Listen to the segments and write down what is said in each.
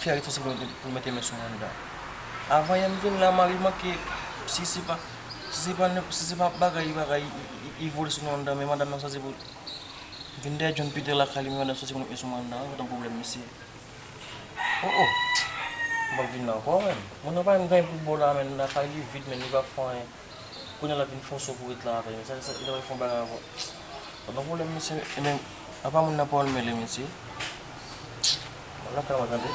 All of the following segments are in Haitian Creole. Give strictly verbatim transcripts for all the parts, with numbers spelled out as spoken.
Fè responsab pou, pou mete men sou mwen anndan. Avan yè m vin la, mari m manke, si se pa, si se pa, si se pa bagay, bagay, li, li, li vole sou nou anndan, men madanm nan sanse pou vin dèyè John Peter lakay li, men madanm sanse pou mete men sou mwen anndan, pa t yon pwoblèm, mesye. Oh, oh. M p ap vin la ankò, menm. Moun nan pa menm gen pou bò la, menm, lakay li vid, menm, li p ap fè anyen. Kounye a l ap vin fòse w pou w ret la avè l. Sa, sa, li t ap fè yon bagay avè w. Pa gen pwoblèm, mesye. Ebyen, apa moun nan pa w l mele, mesye? Bon, lakay mwen, tande.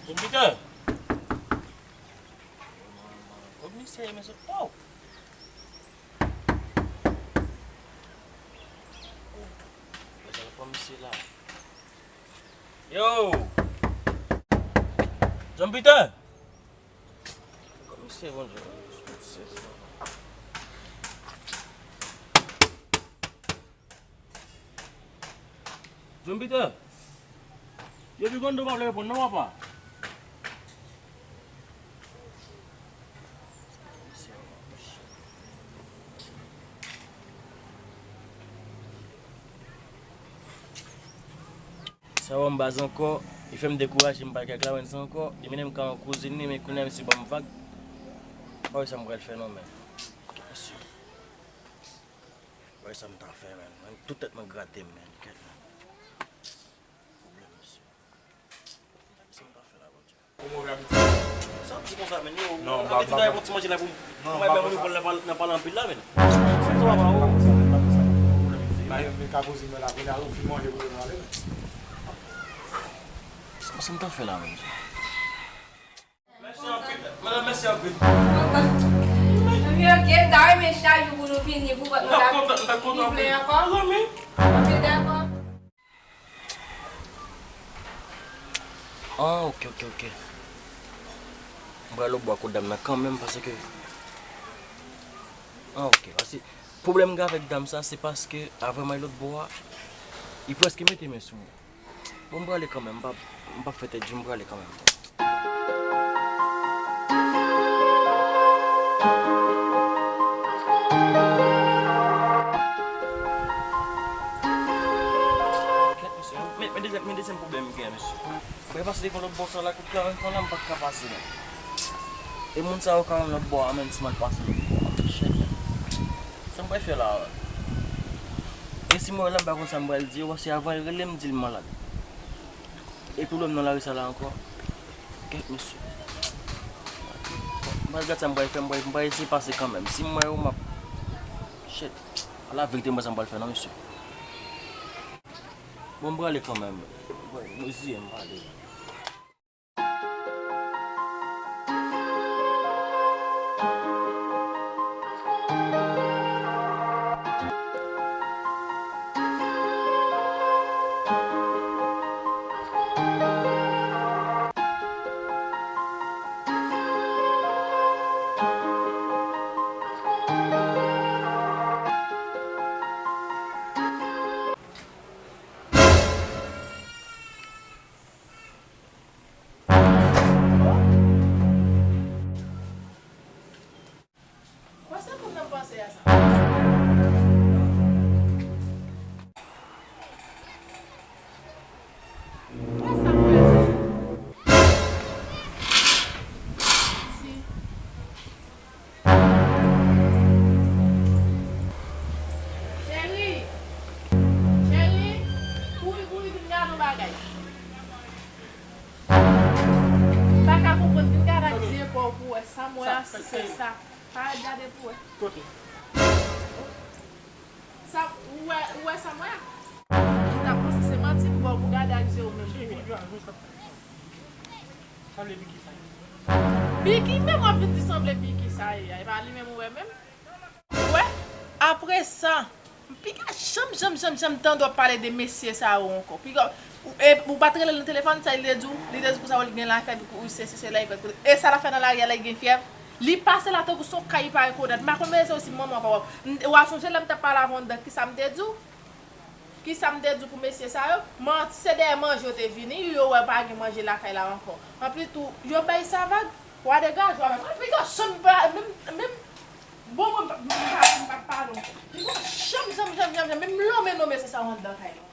Jimmy Peter! Komisè, men se pa w. Yo! John Peter! Komisè, Bondye. John Peter! Yo, Bigondo pa vle reponn non, papa. Sa wè m baz ankò, li fè m dekouraje, m pa al kay Clarens ankò, li mennen m kay yon kouzin li, men kounye a misye ban m vag. M pa wè sa m pral fè non, men. Kèt mesye. Wè sa m ta fè, men. Men tout tèt mwen grate m, men. Kèt, men. Pwoblèm, mesye. Sa m ta fè la, Bondye. Ou move abitid. Sa w di konsa, men? Yo, non, m pa, abitid pa, pa yon ti manje la pou, non, pou bay moun pran nan pale anpil la, men. Sa w pa, ou. Ba yo vin ka poze mwen la, kounye a ou fin manje pou yo ale, men. Sa, sa m ta fè la, Bondye? Mèsi anpil. Madanm, mèsi anpil. Anben, oke, m ta renmen chak jou pou nou vini pou vant nou ta vini plen ankò. Anben, dakò. Ah, oke, oke, oke. M pral lòtbò a kot dam nan kanmenm, paske, ah, oke, paske pwoblèm m gen avèk dam sa, se paske avan m al lòtbò a, li prèske mete men sou mwen. Bon, m prale kanmenm, m p ap, m p ap fè tèt di, m prale kanmenm. Kèt, mesye, men, men dezyèm, men dezyèm pwoblèm m gen, mesye. Mwen pase devan lòt bò sa la, kout la, menm fwa la, m pa t ka pase, non. E moun sa yo ka wè m lòt bò a, menm si m al pase lòt bò a. Shit. Sa m pral fè la, wè? E si m wè l anba konsa, m pral di yo, paske avan l rele m, di l malad. E pwoblèm nan lari sa la ankò. Kèt, mesye. M pral gad sa m pral fè, m pral, m pral eseye pase kanmenm. Si m wè yo, m ap, shit. A la verite, m pa wè sa m pral fè, non, mesye. Bon, m prale kanmenm. Bon, m reziye m, m prale. Kwè se moun nan panse a sa. Kwè sa mwen di. Cheri! Cheri! Kouri, kouri, vin gade yon bagay. M pa ka konprann, vin gade ak zye pa w pou wè sa m wè a, si se sa. Pa ret gade pou wè. Kote? Sa, ou wè, ou wè sa m wè a? Ou ta panse se manti m ba w pou gade ak je w menm pou wè. Sa vle Biggie sa ye? Biggie, men w ap vin di sanble Biggie sa ye a. E pa li menm ou wè menm? Ou wè? Apre sa, m piga janm, janm, janm, janm tande w ap pale de mesye sa yo ankò. Piga, ou, e, ou pa t rele l nan telefòn, sa li te di w? Li te di konsa, w, li gen lafyèv, ou, sesi, sela, li pèt. E sa l ap fè nan lari a la, li gen fyèv? Li pase la tankou se yon kay li pa rekonèt. M pa konn mesye se osi manman pa w. M, w a sonje lè m t ap pale avè w anndan, kisa m te di w? Kisa m te di w pou mesye sa yo? Manti, se dèyè manje yo te vini, yo wè pa gen manje lakay la ankò. Anplis tou, yo bay sa vag. Wa degaje w avèk mwen. Piga chanm pa, menm, menm, bon, mwen pa, mwen pa, mwen pa pale ankò. Piga chanm, chanm, chanm, chanm, chanm, menm lonmen non mesye sa yo anndan kay la ankò.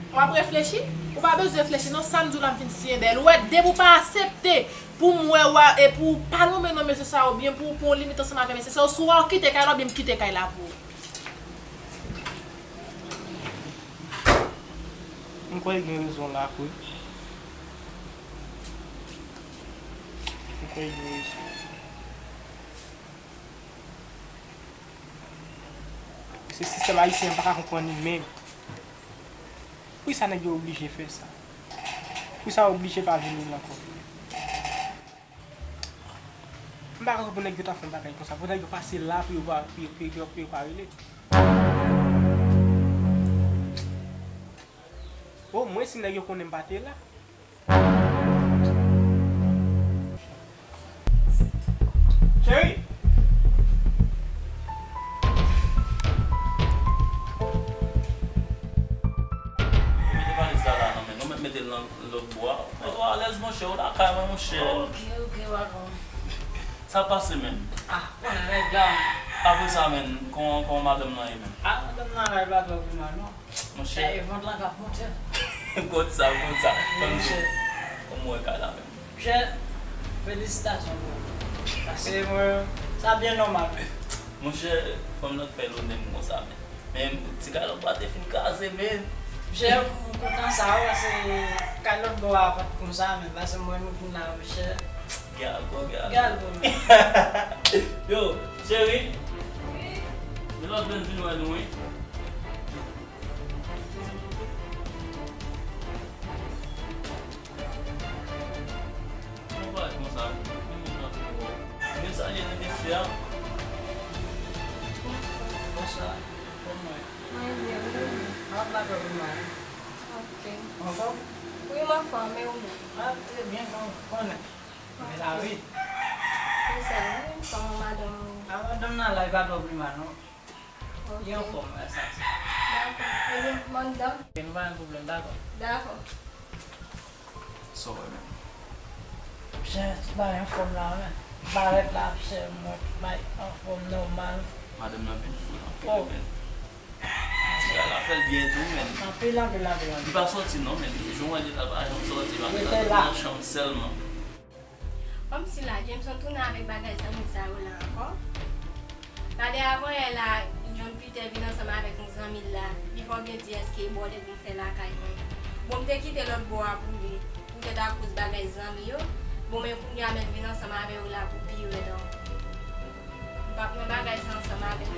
W ap reflechi? Ou pa bezwen reflechi non, sa m di w la m fin siyen dèyè l. Ou wè, depi w pa aksepte pou m wè w a, e pou w pa lonmen non mesye sa yo, oubyen pou w pran yon limit ansanm avèk mesye sa yo, swa w kite kay la oubyen m kite kay la pou ou. M kwè gen rezon la wi. M kwè gen rezon. Se sistèm ayisyen an pa ka konprann li menm. Poukisa nèg yo oblije fè sa? Poukisa yo oblije pa vini la ankò? M pa ka konprann nèg yo ta fè yon bagay konsa. Pou nèg yo pase la pou yo pa, pou yo, pou yo, pou yo pa rele. Omwen si nèg yo konnen m pa te la. Cheri! Mete valiz la la non, men nou mèt mete l nan lòt bò a. Mete w alèz, monchè, ou lakay mwen, monchè. Ok, ok, patwon. Sa pase, men? Ah, konnen nèg la. Apre sa, men, kòman, kòman madanm nan ye, men? Ah, madanm nan la, li pa twò pi mal, non. Monchè. E vant lan k ap monte. Kot sa, kot sa. Ban m di w. Monchè. Kòman w wè kay la menm? Monchè, felisitasyon bro. Paske mwen, sa byen nòmal. Monchè, fanm nan k fè lonè m konsa menm. Men ti kay lòt bò a te fin kraze menm. Monchè, m kontan sa wi, paske kay lòt bò a pa t konsa menm. Paske mwen nou vin la, monchè. Gal bro, gal. Gal bro. Yo, cheri. Wi. Men lòt lè n vin wè nou wi. Mwen pa konsa, mwen pa twò. Men sa ye nan mesye a. Bonswa, kòman w ye? Mwen byen, wi. Mwen ap lave pou mwen. Ok. Anfòm? Wi, m anfòm, e ou menm? Ah, trè byen, kòman w konnen? Men lavi. Se sa, wi, kòman madanm ou? Ah, madanm nan la, li pa twò pi mal, non. Ok. Li anfòm, wè sa. Dakò. Ebyen, m anndan. Ok, nou pa gen pwoblèm, dakò. Dakò. Sa w wè menm? Jan ti bagay anfòm la, men. Barèt la ap chè, mwen, bay anfòm nòmal. Madanm nan vin fou anpil, oh, men. Ti bagay la fè l byen tou, men. Anpil, anpil, anpil, anpil. Li pa sòti non, men. Jan w wè li la, pa janm sòti, li pa janm sòti nan chanm sèlman. Kòmsi la, Jameson tounen avèk bagay zanmi sa yo la ankò. Talè avan yè la, John Peter vin ansanm avèk yon zanmi l la. Li fè w byen di èske bòdèl vin fè lakay mwen. Bon, m te kite lòt bò a pou li, poutèt akoz bagay zanmi yo. Bon, men kounye a men l vin ansanm avè yo la pou pi rèd ankò. M p ap nan bagay sa ansanm avè nou.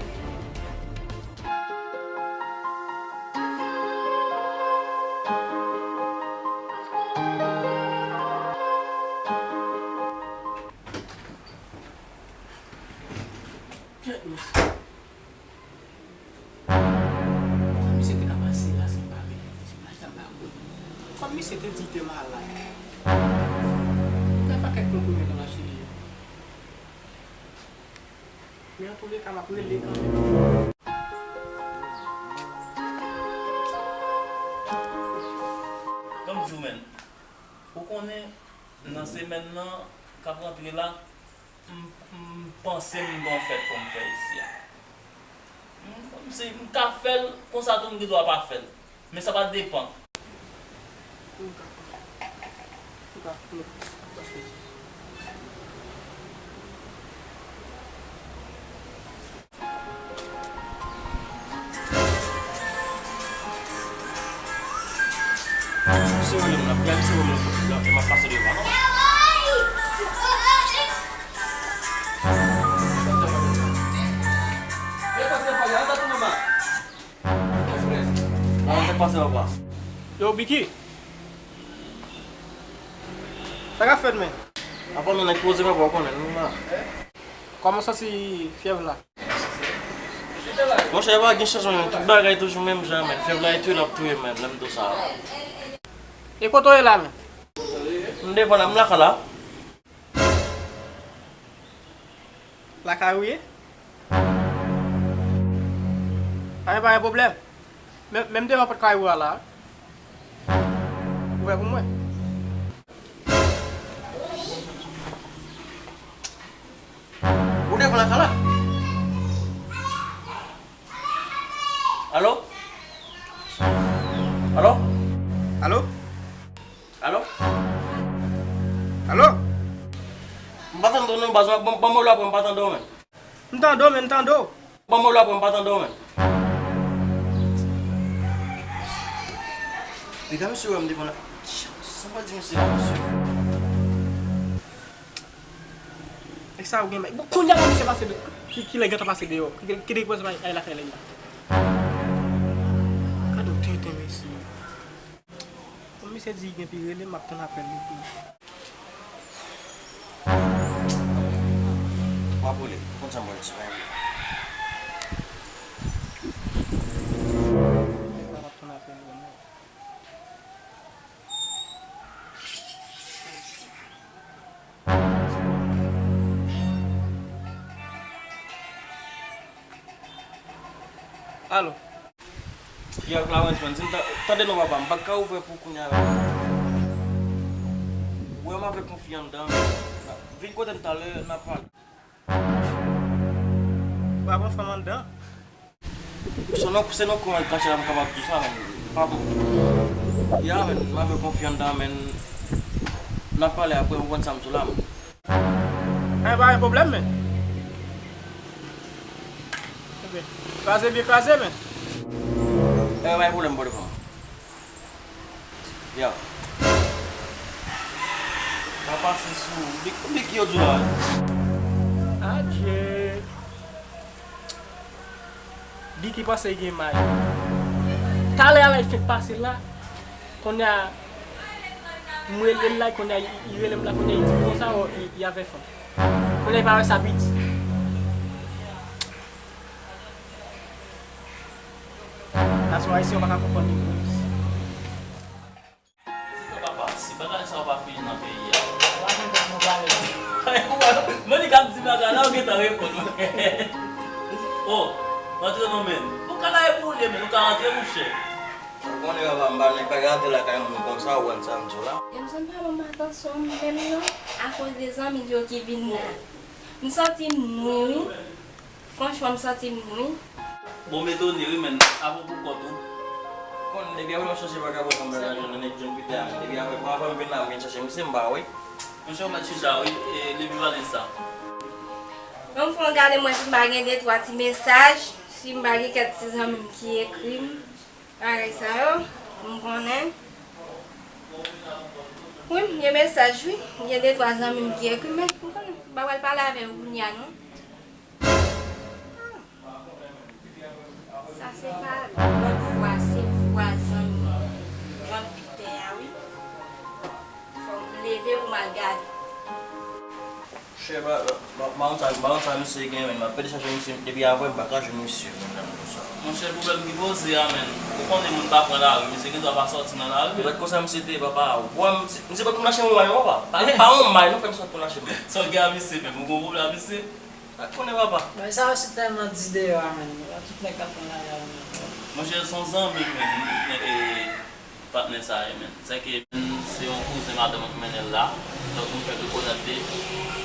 Kèt mesye. Kòman misye te ka pase la san pa rele? Se pa sa m pa konn. Kòm misye te di l te malad. Gen pakèt konpliman nan mache li yo. Men antouleka, m ap rele kanmenm. Ban m di w, men, ou konnen, nan semèn nan k ap rantre la, m, m panse m gen yon fèt pou m fè isi a. M, kòmsi m ka fè l, konsa tou m gen dwa pa fè l. Men sa va depann. Misye rele m la, misye rele m la, m ap pase devan, non? Sa k ap pase, papa? Yo, Biki. Sa k ap fèt, men? Apa, men, nèg poze, men, pa w konnen, nou la. Kòman w santi fyèv la? Monchè, pa gen chanjman, men. Tout bagay toujou menm jan, men. Fyèv la, e touye l ap touye, men, lè m di w sa. E kote w ye la, men? M devan la, m lakay la. Lakay ou ye? Pa gen, pa gen pwoblèm. Men, men m devan pòt kay ou a la. Ouvè pou mwen. Ou devan lakay la? Alo? Alo? Alo? Alo? Alo? M pa tande w non, baz, ban, ban m rele w apre, m pa tande w, men. M tande w, men, m tande w. Ban m rele w apre, m pa tande w, men. Piga misye wè m devan la. Sa m pral di misye la, misye. E sa ou gen, bon, kounye a la, misye pase de, ki, ki lè gentan pase deyò. Ki, ki depi pase ay lakay nèg la. Gade w tenten, mesye. Bon, misye di gen pi rele, m ap tann apèl li pou. W ap rele, ou konn sa m pral di, w ap rele. M ap tann apèl li, non. Alo. Yo, Clarence, man, di m ta-, tande non, papa, m pa t ka ouvè pou kounye a la. Wè m avèk yon fi anndan, men. Vin kote m talè, n a pale. Ou ap pran fanm anndan? Se nan, se nan kwen al kache la m kapab di w sa, men. Pa bon. Ya, men, m avèk yon fi anndan, men. N a pale apre, ou konn sa m di w la, men. Ay, pa gen pwoblèm, men. Ebyen, kraze byen kraze, men. Eh, pa gen pwoblèm, bòdè pa. Ya. Pa pase sou Biki, Biki yo di w la. Adje. Biki panse gen may. Talè a la, li fèk pase la. Kounye a, m rele l la, kounye a, li rele m la, kounye a, li di m konsa, oh, li, li avè fanm. Kounye a, li pa wè sa piti. Nasyon ayisyen, yo pa ka konprann li. Papa, si bagay sa yo pa fini nan peyi a. Monica ap di bagay la, ou gentan reponn. Oh, rantre non, men. Ou ka la e pou ou ye, men ou ka rantre, monchè. Ou konnen papa, m pa nèg pa ka rantre lakay moun konsa, ou konn sa m di w la. Jameson pa ban m atansyon menm non, akoz de zanmi l yo ki vin la. M santi m nwi wi. Franchman, m santi m nwi. Bon, m etone wi, men, apre pou kont ou. Konn, depi apre m ap chache vakabon pou m al jwenn nèg John Peter a, men, depi apre, bon, apre m vin la, m vin chache misye, m pa wè. Monchè, ou mèt chita wi, e, depi valèz sa. Bon, m fè yon gade, m wè si m pa gen de twa ti mesaj, si m pa gen kèk ti zanmi m ki ekri m. Bagay sa yo, m konnen. Wi, m gen mesaj, wi. M gen de twa zanmi m ki ekri m, men m konnen. M pa pral pale avè yo kounye a, non. Ah. Sa se pa lòt vwa, se vwa zanmi John Peter a, wi. Fò m leve pou m al gade. Chè, ba, ba, ba, ba, sa, ba, sa misye gen, men, m ap pede chache misye, depi avè m pa ka jwenn misye, men, nan konsa. Monchè, pwoblèm ki poze a, men, ou konnen moun pa pran lari, misye gen dwa pa sòti nan lari. Se pa t konsa misye te ye, papa. Bon, misye, misye pa t konn mache yon may, non, papa. Pa, pa yon may, non, frè m sòt konn mache may. Sa w gen a misye, men, ou gon pwoblèm a misye? Pa konnen, papa. Bagay sa yo se tèlman di deyò a, men. Tout nèg k ap pran lari a, men. Monchè, se yon zanmi m, men, e, patnè sa ye, men. Sèke se yon kouzen madanm mwen ki mennen l la. Donk, nou fèk rekonèt li.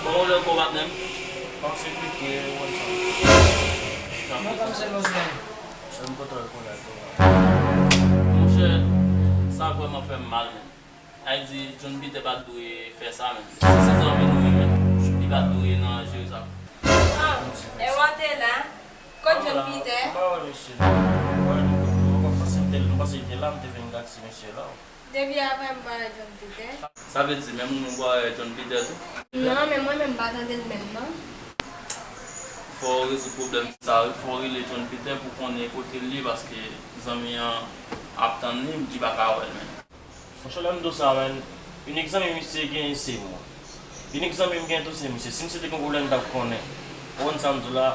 Kòman w rele kò w, patnè m? Max Enrique Wilson. Mwen kòm se Lozman. Se m kontan rekonèt ou. Monchè, sa vrèman fè m mal, men. Sa vle di, John Peter pa t dwe fè sa, men. Si se zanmi nou ye, men, li pa t dwe nan jere sa. Ah, e w te la? Kot John Peter? M pa wè misye non. Mwen, mwen, mwen panse m te, mwen panse li te la, m te vin gad si misye la. Depi avè m pa wè John Peter. Sa vle di, menm ou menm ou pa wè John Peter tou? Non, men mwen menm m pa tande l menm non. Fò w rezoud pwoblèm sa wi, fò w rele John Peter pou konnen kote l ye, paske zanmi an ap tann li, li pa ka wè l menm. Monchè, lè m di w sa, menn, inik zanmi misye genyen se mwen. Inik zanmi m genyen tou se misye. Si misye te gen pwoblèm, m t ap konnen. Ou konn sa m di w la?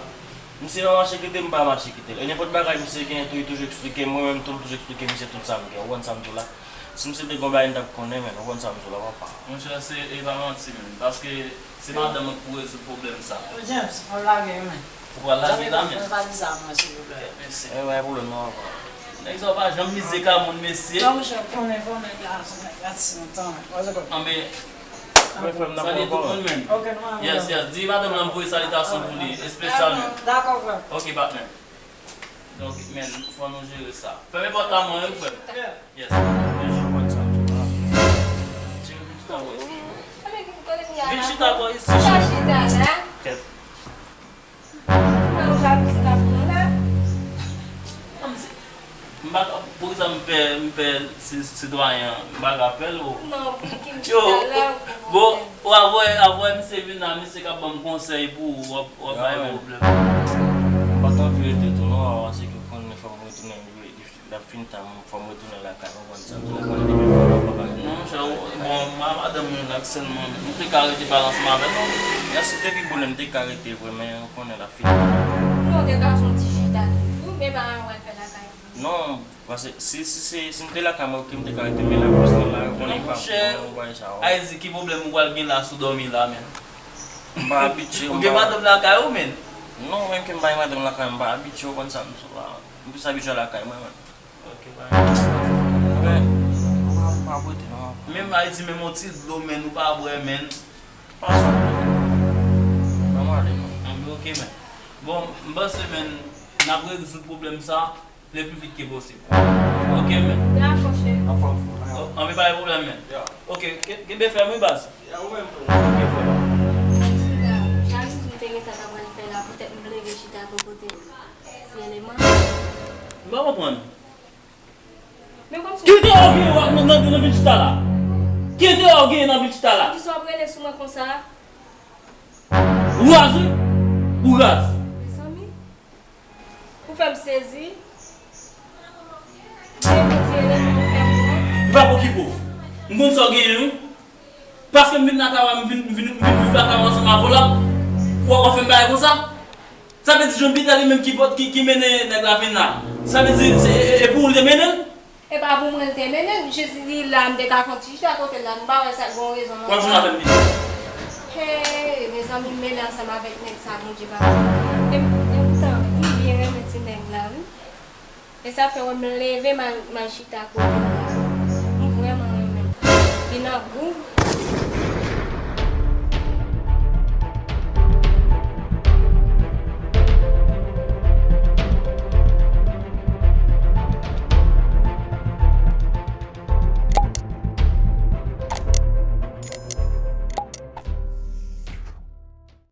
Misye pa mache kite m, m pa mache kite l. E nenpòt bagay misye genyen tou, li toujou eksplike m. Mwen menm tou, m toujou eksplike misye tout sa m gen. Ou konn sa m di w la? Si misye te gen yon bagay, m t ap konnen, menn. Ou konn sa m di w la, papa? Monchè, se, e pa manti, menn. Paske se madanm mwen k pou rezoud pwoblèm sa. James, fò w lage, menn. Ou pral lage la, menn? Mwen pa di sa, mwen, silvouplè. Mèsi. E, pa gen pwoblèm, non, papa. Nèg sa yo pa janm mize ka moun, mesye. Non, monchè, konnen fò nèg la, se nèg la ti lontan, men. Wè, se kòb. Anben, salye tout moun, men. Ok, nou, yes, yes. Di madanm lan m voye salitasyon pou li, espesyalman. Dakò, frè. Ok, patnè. Donk, men, fò nou jere sa. Fèmen pòt la mwen, wi, frè. Yes. Vin chita bò isi. Vin chita bò isi, cheri. Kèt. Mwen ou jalouzi k ap pran la. Non, men se, m pa ka, poukisa m pè, m pè si, sitwayen an, m pa ka pè l, o. Non, pou ki m chita la, bon, ou avoye, avoye misye vin la, misye ka ban m konsèy pou ou, w ap, w ap bay pwoblèm. M pa t anvi rete tou, non, paske konnen fò m retounen jwe. L ap fin tan, fò m retounen lakay mwen, konn sa m di la, konnen depi fò m ap pale. Non, monchè, bon, ma-, madanm mwen la sèlman, m te ka rete pale ansanm avè l, non. Yas, se te pi bone, m te ka rete vre, men ou konnen l ap fin tan. Non, gen gason ti chita toujou, men pa wè l fè lakay. Non, paske si, si, si, si m te lakay mwen, ok, m te ka rete, men la, koz mwen la, ou konnen pa bon bagay sa yo. Ayiti, ki pwoblèm ou pral gen la si w dòmi la, menm? M pa abitye, ou gen madanm lakay ou, menm? Non, menm ke m pa gen madanm lakay, m pa abitye, ou konn sa m di la. M plis abitye lakay mwen, menm. Ok, pa gen pwoblèm. Men, pa, pa pote non. Menm Ayiti, menm yon ti dlo, men nou pa bwè, men. Pa sa. Ban m ale non. Anben, ok, men. Bon, m panse, men, n ap rezoud pwoblèm sa le pli vit ke posib. Ok, men. Dakò, cheri. Anfòm, frè. Anben, pa gen pwoblèm, men. Ok, ke-, kenbe fèm, wi, baz. Ya, ou menm tou. Ok, frè. Jalouzi m te gentan ta pral fè la, poutèt m leve chita bò kote l. Sèlman. M pa konprann. Men kòmsi. Ki te ògeye w ap nan, nan, nan vin chita la? Ki te ògeye nan vin chita la? Poukisa w ap rele sou mwen konsa? Ou raz, wi. Ou raz. Mezanmi. Ou fè m sezi. Gen yon ti eleman ou fè m pran. M p ap okipe w. M konn sa w genyen, wi. Paske m vin lakay ou a, m vin, m vin, m vin viv lakay ou ansanm avè w la, w ap, w ap fè m bagay konsa? Sa vle di John Peter li menm ki pot, ki, ki mennen nèg la vin la? Sa vle di se, e, e, e pou ou l te mennen l? E pa pou mwen l te mennen l, jis li la, m te ka fè yon ti chita kote l la, m pa wè sa gen yon rezon nan sa. W ap jwenn avè m pita. Hey, mezanmi, m mele ansanm avèk nèg sa, Bondye papa. E, e poutan, m byen renmen ti nèg la, wi. E sa fè wè m leve m al, m al chita kote l la. M vrèman renmen l. Li nan gou,